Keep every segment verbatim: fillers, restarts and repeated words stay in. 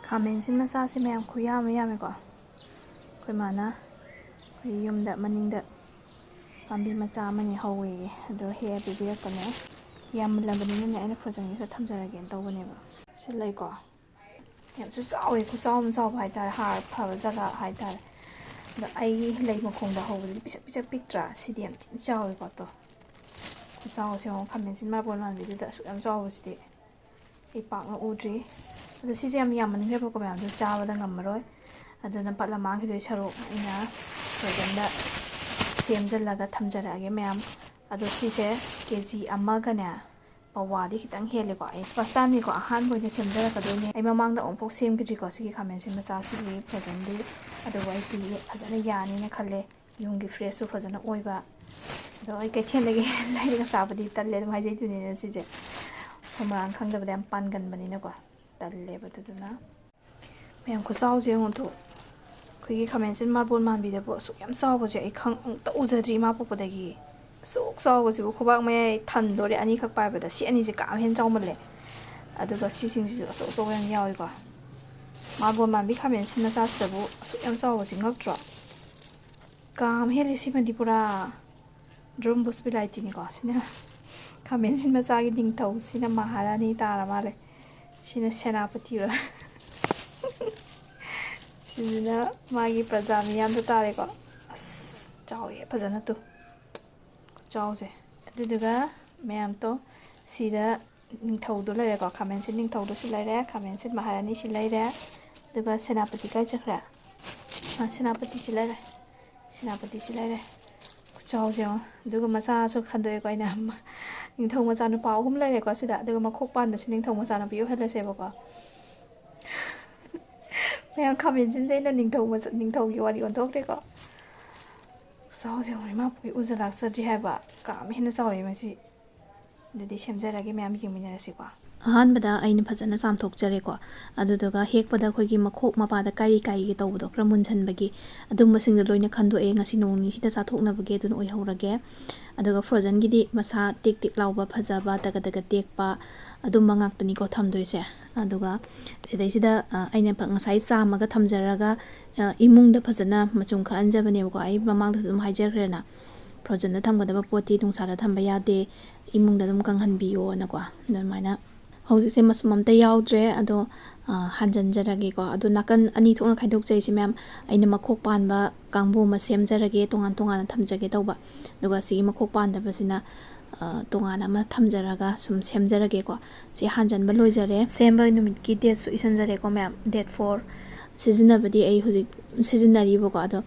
ꯈꯥꯃꯦꯟꯁꯤꯟ ꯃꯆꯥꯁꯦ ꯃꯌꯥꯝ ꯈꯨꯌꯥꯝ ꯑꯃ ꯌꯥꯝꯃꯦꯀꯣ꯫ ꯑꯩꯈꯣꯏ ꯃꯥꯅ ꯑꯩꯈꯣꯏ ꯌꯨꯝꯗ ꯃꯅꯤꯡꯗ ꯄꯥꯝꯕꯤ ꯃꯆꯥ ꯑꯃꯅꯤ ꯍꯧꯋꯦꯌꯦ, ꯑꯗꯣ ꯍꯦꯛꯑ ꯄꯤꯕꯤꯔꯛꯄꯅꯦ꯫ ꯌꯥꯝꯃꯜꯂꯕꯅꯤꯅꯅꯦ, ꯑꯩꯅ ꯐ꯭ꯔꯣꯖꯟꯒꯤ ꯈꯔ ꯊꯝꯖꯔꯒꯦꯅ ꯇꯧꯕꯅꯦꯕ꯫ ꯁꯤ ꯂꯩꯀꯣ, ꯌꯥꯝꯁꯨ ꯆꯥꯎꯋꯦ, ꯈꯨꯆꯥꯎ ꯑꯃ ꯆꯥꯎꯕ ꯍꯥꯏꯇꯥꯔꯦ, ꯍꯥꯔ ꯐꯕ ꯖꯒꯥ ꯍꯥꯏꯇꯥꯔꯦ꯫ ꯑꯗꯣ ꯑꯩꯒꯤ ꯂꯩ ꯃꯈꯣꯡꯗ ꯍꯧꯕꯗꯨꯗꯤ ꯄꯤꯁꯛ ꯄꯤꯁꯛ ꯄꯤꯛꯇ꯭ꯔꯥ? ꯁꯤꯗꯤ ꯌꯥꯝ ꯊꯤꯅ ꯆꯥꯎꯋꯦꯀꯣ꯫ ꯇꯣ, ꯈꯨꯆꯥꯎꯁꯦ ꯌꯦꯡꯉꯣ, ꯈꯥꯃꯦꯟꯁꯤꯟ ꯃꯥꯔꯕꯣꯜ ꯃꯥꯟꯕꯤꯗꯨꯗ ꯑꯁꯨꯛ ꯌꯥꯝ ꯆꯥꯎꯕꯁꯤꯗꯤ ꯑꯩ ꯄꯥꯛꯅ ꯎꯗ꯭ꯔꯤ꯫ ꯑꯗꯣ ꯁꯤꯁꯦ ꯌꯥꯝ ꯌꯥꯝꯃꯟꯈ꯭ꯔꯦꯕꯀꯣ, ꯃꯌꯥꯝꯗꯣ ꯆꯥꯕꯗ ꯉꯝꯃꯔꯣꯏ꯫ ꯑꯗꯨꯅ ꯄꯠꯂ ꯃꯥꯡꯈꯤꯗꯣꯏ ꯁꯔꯨꯛ ꯑꯩꯅ ꯐ꯭ꯔꯣꯖꯟꯗ ꯁꯦꯝꯖꯤꯜꯂꯒ ꯊꯝꯖꯔꯛꯑꯒꯦ ꯃꯌꯥꯝ꯫ ꯑꯗꯣ ꯁꯤꯁꯦ ꯀꯦ ꯖꯤ ꯑꯃꯒꯅꯦ, ꯄꯋꯥꯗꯤ ꯈꯤꯇꯪ ꯍꯦꯜꯂꯦꯀꯣ꯫ ꯑꯩ ꯐꯥꯔꯁ ꯇꯥꯏꯝꯅꯤꯀꯣ, ꯑꯍꯥꯟꯕ ꯑꯣꯏꯅ ꯁꯦꯝꯖꯔꯛꯀꯗꯣꯏꯅꯦ꯫ ꯑꯩ ꯃꯃꯥꯡꯗ ꯑꯃꯨꯛꯐꯥꯎ ꯁꯦꯝꯈꯤꯗ꯭ꯔꯤꯀꯣ ꯁꯤꯒꯤ ꯈꯥꯃꯦꯟꯁꯤꯟ ꯃꯆꯥꯁꯤꯒꯤ ꯐ꯭ꯔꯣꯖꯟꯗꯤ꯫ ꯑꯗꯨꯕꯨ ꯑꯩ ꯁꯤꯗꯤ ꯐꯖꯅ ꯌꯥꯅꯤꯅ ꯈꯜꯂꯦ꯫ ꯌꯨꯝꯒꯤ ꯐ꯭ꯔꯦꯁꯁꯨ ꯐꯖꯅ ꯑꯣꯏꯕ꯫ ꯑꯗꯣ ꯑꯩ ꯀꯩꯊꯦꯜꯗꯒꯤ ꯂꯩꯔꯒ ꯆꯥꯕꯗꯤ ꯇꯜꯂꯦ, ꯑꯗꯨꯝ ꯍꯥꯏꯖꯩꯗꯨꯅꯤꯅ ꯁꯤꯁꯦ꯫ ꯃꯊꯣꯡ ꯃꯔꯥꯡ ꯈꯪꯗꯕꯗ ꯌꯥꯝ ꯄꯥꯟꯒꯟꯕꯅꯤꯅꯀꯣ, ꯇꯜꯂꯦꯕ꯫ ꯑꯗꯨꯗꯨꯅ ꯃꯌꯥꯝ ꯈꯨꯆꯥꯎꯁꯦ ꯌꯦꯡꯉꯣ ꯇꯨ꯫ ꯑꯩꯈꯣꯏꯒꯤ ꯈꯥꯃꯦꯟꯁꯤꯟ ꯃꯥꯔꯕꯣꯜ ꯃꯥꯟꯕꯤꯗꯕꯨ ꯑꯁꯨꯛ ꯌꯥꯝ ꯆꯥꯎꯕꯁꯦ ꯑꯩ ꯈꯪ-, ꯑꯃꯨꯛꯇ ꯎꯖꯗ꯭ꯔꯤ ꯏꯃꯥ ꯄꯣꯛꯄꯗꯒꯤ꯫ ꯑꯁꯨꯛ ꯆꯥꯎꯕꯁꯤꯕꯨ ꯈꯨꯕꯥꯛ ꯃꯌꯥꯏ ꯊꯟꯗꯣꯔꯦ ꯑꯅꯤꯈꯛ ꯄꯥꯏꯕꯗ꯫ ꯁꯤ ꯑꯅꯤꯁꯦ ꯀꯥ ꯑꯃ ꯍꯦꯟꯅ ꯆꯥꯎꯃꯜꯂꯦ꯫ ꯑꯗꯨꯒ ꯁꯤꯁꯤꯡꯁꯤꯁꯨ ꯑꯆꯧ ꯑꯆꯧꯕ ꯌꯥꯝ ꯌꯥꯎꯏꯀꯣ꯫ ꯃꯥꯔꯕꯣꯜ ꯃꯥꯟꯕꯤ ꯈꯥꯃꯦꯟꯁꯤꯟ ꯃꯆꯥꯁꯤꯗꯕꯨ ꯑꯁꯨꯛ ꯌꯥꯝ ꯆꯥꯎꯕꯁꯤ ꯉꯛꯇ꯭ꯔꯣ? ꯀꯥ ꯑꯃ ꯍꯦꯜꯂꯦ ꯁꯤꯃꯗꯤ ꯄꯨꯔꯥ꯫ ꯗ꯭ꯔꯨꯝ ꯕꯨꯁ ꯕꯤꯂꯥꯏꯇꯤꯅꯤꯀꯣ꯫ ꯁꯤꯅ ꯈꯥꯃꯦꯟꯁꯤꯟ ꯃꯆꯥꯒꯤ ꯅꯤꯡꯊꯧ, ꯁꯤꯅ ꯃꯍꯥꯔꯥꯅꯤ ꯇꯥꯔ ꯃꯥꯜꯂꯦ꯫ ꯁꯤꯅ ꯁꯦꯅꯥꯄꯇꯤ ꯑꯣꯏꯔ-, ꯁꯤꯁꯤꯅ ꯃꯥꯒꯤ ꯄ꯭ꯔꯖꯥ ꯃꯤꯌꯥꯝꯗ ꯇꯥꯔꯦꯀꯣ꯫ ꯑꯁ, ꯆꯥꯎꯋꯦ ꯐꯖꯅ ꯇꯨ꯫ ꯆꯥꯎꯁꯦ꯫ ꯑꯗꯨꯗꯨꯒ ꯃꯌꯥꯝꯗꯣ ꯁꯤꯗ ꯅꯤꯡꯊꯧꯗꯣ ꯂꯩꯔꯦꯀꯣ꯫ ꯈꯥꯃꯦꯟꯁꯤꯟ ꯅꯤꯡꯊꯧꯗꯣ ꯁꯤ ꯂꯩꯔꯦ, ꯈꯥꯃꯦꯟꯁꯤꯟ ꯃꯍꯥꯔꯥꯅꯤ ꯁꯤ ꯂꯩꯔꯦ, ꯑꯗꯨꯒ ꯁꯦꯅꯥꯄꯇꯤ ꯀꯥꯏ ꯆꯠꯈ꯭ꯔꯦ? ꯑꯥ, ꯁꯦꯅꯥꯄꯇꯤ ꯁꯤ ꯂꯩꯔꯦ, ꯁꯦꯅꯥꯄꯇꯤ ꯁꯤ ꯂꯩꯔꯦ꯫ ꯈꯨꯆꯥꯎꯁꯦ ꯌꯦꯡꯉꯣ꯫ ꯑꯗꯨꯒ ꯃꯆꯥꯁꯨ ꯈꯟꯗꯣꯛꯑꯦꯀꯣ ꯑꯩꯅ꯫ ꯅꯤꯡꯊꯧ ꯃꯆꯥ ꯅꯨꯄꯥ ꯑꯍꯨꯝ ꯂꯩꯔꯦꯀꯣ ꯁꯤꯗ, ꯑꯗꯨꯒ ꯃꯈꯣꯛ ꯄꯥꯟꯕꯁꯤ ꯅꯤꯡꯊꯧ ꯃꯆꯥ ꯅꯨꯄꯤ ꯑꯣꯏꯍꯜꯂꯁꯦꯕꯀꯣ꯫ ꯃꯌꯥꯝ ꯈꯥꯃꯦꯟꯁꯤꯟꯁꯦ ꯑꯩꯅ ꯅꯤꯡꯊꯧ ꯃꯆꯥ, ꯅꯤꯡꯊꯧꯒꯤ ꯋꯥꯔꯤ ꯑꯣꯟꯊꯣꯛꯈ꯭ꯔꯦꯀꯣ꯫ ꯈꯨꯆꯥꯎꯁꯦ ꯌꯦꯡꯉꯣ, ꯏꯃꯥ ꯄꯣꯛꯄꯤ ꯎꯖ ꯂꯥꯛꯆꯗ꯭ꯔꯤ ꯍꯥꯏꯕ, ꯀꯥ ꯑꯃ ꯍꯦꯟꯅ ꯆꯥꯎꯋꯦ ꯃꯁꯤ꯫ ꯑꯗꯨꯗꯤ ꯁꯦꯝꯖꯔꯒꯦ, ꯃꯌꯥꯝ ꯌꯦꯡꯃꯤꯟꯅꯔꯁꯤꯀꯣ꯫ ꯑꯍꯥꯟꯕꯗ ꯑꯩꯅ ꯐꯖꯅ ꯆꯥꯝꯊꯣꯛꯆꯔꯦꯀꯣ꯫ ꯑꯗꯨꯗꯨꯒ ꯍꯦꯛꯄꯗ ꯑꯩꯈꯣꯏꯒꯤ ꯃꯈꯣꯛ ꯃꯄꯥꯗ ꯀꯥꯏꯔꯤ ꯀꯥꯏꯔꯤꯒ ꯇꯧꯕꯗꯣ ꯈꯔ ꯃꯨꯟꯁꯤꯟꯕꯒꯤ ꯑꯗꯨꯝꯕꯁꯤꯡꯗꯣ ꯂꯣꯏꯅ ꯈꯟꯗꯣꯛꯑꯦ, ꯉꯁꯤ ꯅꯣꯡ ꯅꯤꯅꯤꯁꯤꯗ ꯆꯥꯊꯣꯛꯅꯕꯒꯤ ꯑꯗꯨꯅ ꯑꯣꯏꯍꯧꯔꯒꯦ꯫ ꯑꯗꯨꯒ ꯐ꯭ꯔꯣꯖꯟꯒꯤꯗꯤ ꯃꯁꯥ ꯇꯦꯛ ꯇꯦꯛ ꯂꯥꯎꯕ, ꯐꯖꯕ, ꯇꯒꯠ ꯇꯒꯠ ꯇꯦꯛꯄ ꯑꯗꯨꯝꯕ ꯉꯥꯛꯇꯅꯤꯀꯣ ꯊꯝꯗꯣꯏꯁꯦ꯫ ꯑꯗꯨꯒ ꯁꯤꯗꯩꯁꯤꯗ ꯑ, ꯑꯩꯅ ꯐ- ꯉꯁꯥꯏ ꯆꯥꯝꯃꯒ ꯊꯝꯖꯔꯒ ꯑ, ꯏꯃꯨꯡꯗ ꯐꯖꯅ ꯃꯆꯨꯝ ꯈꯛꯍꯟꯖꯕꯅꯦꯕꯀꯣ꯫ ꯑꯩ ꯃꯃꯥꯡꯗꯁꯨ ꯑꯗꯨꯝ ꯍꯥꯏꯖꯈ꯭ꯔꯦꯅ, ꯐ꯭ꯔꯣꯖꯟꯗ ꯊꯝꯒꯗꯕ ꯄꯣꯠꯇꯤ ꯅꯨꯡꯁꯥꯗ ꯊꯝꯕ ꯌꯥꯗꯦ, ꯏꯃꯨꯡꯗ ꯑꯗꯨꯝ ꯀꯪꯍꯟꯕꯤꯌꯣꯅꯀꯣ꯫ ꯑꯗꯨꯃꯥꯏꯅ ꯍꯧꯖꯤꯛꯁꯦ ꯃꯆꯨꯝ ꯑꯝꯇ ꯌꯥꯎꯗ꯭ꯔꯦ꯫ ꯑꯗꯣ ꯑ, ꯍꯥꯟꯖꯟꯖꯔꯒꯦꯀꯣ꯫ ꯑꯗꯣ ꯅꯥꯀꯟ ꯑꯅꯤ ꯊꯣꯛꯅ ꯈꯥꯏꯗꯣꯛꯆꯩꯁꯦ ꯃꯌꯥꯝ꯫ ꯑꯩꯅ ꯃꯈꯣꯛ ꯄꯥꯟꯕ ꯀꯥꯡꯕꯨ ꯑꯃ ꯁꯦꯝꯖꯔꯒꯦ, ꯇꯣꯉꯥꯟ ꯇꯣꯉꯥꯟꯅ ꯊꯝꯖꯒꯦ ꯇꯧꯕ꯫ ꯑꯗꯨꯒ ꯁꯤꯒꯤ ꯃꯈꯣꯛ ꯄꯥꯟꯗꯕꯁꯤꯅ ꯑ, ꯇꯣꯉꯥꯟꯅ ꯑꯃ ꯊꯝꯖꯔꯒ ꯁꯨꯝ ꯁꯦꯝꯖꯔꯒꯦꯀꯣ꯫ ꯁꯤ ꯍꯥꯟꯖꯟꯕ ꯂꯣꯏꯖꯔꯦ꯫ ꯁꯦꯝꯕ ꯅꯨꯃꯤꯠꯀꯤ ꯗꯦꯠꯁꯨ ꯏꯁꯟꯖꯔꯦꯀꯣ ꯃꯌꯥꯝ, ꯗꯦꯠ ꯐꯣꯔ꯫ ꯁꯤꯖꯤꯟꯅꯕꯗꯤ ꯑꯩ ꯍꯧꯖꯤꯛ ꯁꯤꯖꯤꯟꯅꯔꯤꯕꯀꯣ꯫ ꯑꯗꯣ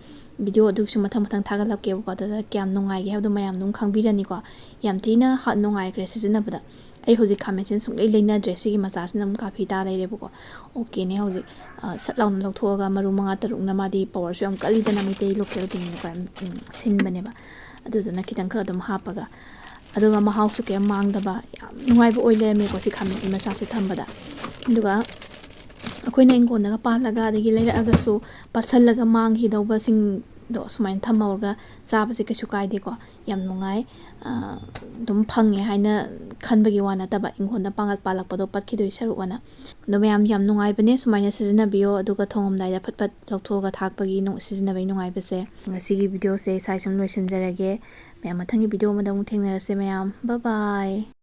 ꯚꯤꯗꯤꯑꯣ ꯑꯗꯨꯒꯤꯁꯨ ꯃꯊꯪ ꯃꯊꯪ ꯊꯥꯒꯠꯂꯛꯀꯦꯕꯀꯣ꯫ ꯑꯗꯨꯗ ꯀꯌꯥꯝ ꯅꯨꯡꯉꯥꯏꯒꯦ ꯍꯥꯏꯕꯗꯣ ꯃꯌꯥꯝ ꯑꯗꯨꯝ ꯈꯪꯕꯤꯔꯅꯤꯀꯣ꯫ ꯌꯥꯝ ꯊꯤꯅ ꯍ- ꯅꯨꯡꯉꯥꯏꯈ꯭ꯔꯦ ꯁꯤꯖꯤꯟꯅꯕꯗ꯫ ꯑꯩ ꯍꯧꯖꯤꯛ ꯈꯥꯃꯦꯟꯁꯤꯟ ꯁꯨꯡꯂꯩ ꯂꯩꯅꯗ꯭ꯔꯦ꯫ ꯁꯤꯒꯤ ꯃꯆꯥꯁꯤꯅ ꯑꯗꯨꯝ ꯀꯥꯐꯤ ꯇꯥ ꯂꯩꯔꯦꯕꯀꯣ꯫ ꯑꯣꯀꯦꯅꯦ ꯍꯧꯖꯤꯛ꯫ ꯑ, ꯁꯠ ꯂꯥꯎꯅ ꯂꯧꯊꯣꯛꯑꯒ ꯃꯔꯨ ꯃꯉꯥ ꯇꯔꯨꯛꯅ, ꯃꯥꯗꯤ ꯄꯋꯥꯔꯁꯨ ꯌꯥꯝ ꯀꯜꯂꯤꯗꯅ, ꯃꯩꯇꯩ ꯂꯣꯀꯦꯜꯒꯤꯅꯤꯅꯀꯣ, ꯌꯥꯝ, ꯎꯝ, ꯁꯤꯟꯕꯅꯦꯕ꯫ ꯑꯗꯨꯗꯨꯅ ꯈꯤꯇꯪꯈꯛ ꯑꯗꯨꯝ ꯍꯥꯞꯄꯒ, ꯑꯗꯨꯒ ꯃꯍꯥꯎꯁꯨ ꯀꯩꯝ ꯃꯥꯡꯗꯕ, ꯌꯥꯝ ꯅꯨꯡꯉꯥꯏꯕ ꯑꯣꯏ ꯂꯩꯔꯝꯃꯦꯀꯣ ꯁꯤ ꯈꯥꯃꯦꯟ ꯃꯆꯥꯁꯦ ꯊꯝꯕꯗ꯫ ꯑꯗꯨꯒ ꯑꯩꯈꯣꯏꯅ ꯏꯪꯈꯣꯜꯗꯒ ꯄꯥꯜꯂꯒ ꯑꯗꯒꯤ ꯂꯩꯔꯛꯑꯒꯁꯨ ꯄꯠꯁꯜꯂꯒ ꯃꯥꯡꯈꯤꯗꯧꯕꯁꯤꯡꯗꯣ ꯁꯨꯃꯥꯏꯅ ꯊꯝꯍꯧꯔꯒ ꯆꯥꯕꯁꯦ ꯀꯩꯁꯨ ꯀꯥꯏꯗꯦꯀꯣ꯫ ꯌꯥꯝ ꯅꯨꯡꯉꯥꯏ꯫ ꯑ, ꯑꯗꯨꯝ ꯐꯪꯉꯦ ꯍꯥꯏꯅ ꯈꯟꯕꯒꯤ ꯋꯥ ꯅꯠꯇꯕ, ꯏꯪꯈꯣꯜꯗ ꯄꯥꯡꯒꯠ ꯄꯥꯜꯂꯛꯄꯗꯣ ꯄꯠꯈꯤꯗꯣꯏ ꯁꯔꯨꯛ ꯑꯅ꯫ ꯑꯗꯣ ꯃꯌꯥꯝ ꯌꯥꯝ ꯅꯨꯡꯉꯥꯏꯕꯅꯦ ꯁꯨꯃꯥꯏꯅ ꯁꯤꯖꯤꯟꯅꯕꯤꯌꯣ꯫ ꯑꯗꯨꯒ ꯊꯣꯡꯉꯝꯗꯥꯏꯗ ꯐꯠ ꯐꯠ ꯂꯧꯊꯣꯛꯑꯒ ꯊꯥꯛꯄꯒꯤ ꯅꯨꯡ-, ꯁꯤꯖꯤꯟꯅꯕꯒꯤ ꯅꯨꯡꯉꯥꯏꯕꯁꯦ꯫ ꯉꯁꯤꯒꯤ ꯚꯤꯗꯤꯑꯣꯁꯦ ꯁ꯭ꯋꯥꯏ ꯁꯨꯝ ꯂꯣꯏꯁꯤꯟꯖꯔꯒꯦ꯫ ꯃꯌꯥꯝ ꯃꯊꯪꯒꯤ ꯚꯤꯗꯤꯑꯣ ꯑꯃꯗ ꯑꯃꯨꯛ ꯊꯦꯡꯅꯔꯁꯦ ꯃꯌꯥꯝ꯫ ꯕꯥꯏ ꯕꯥꯏ꯫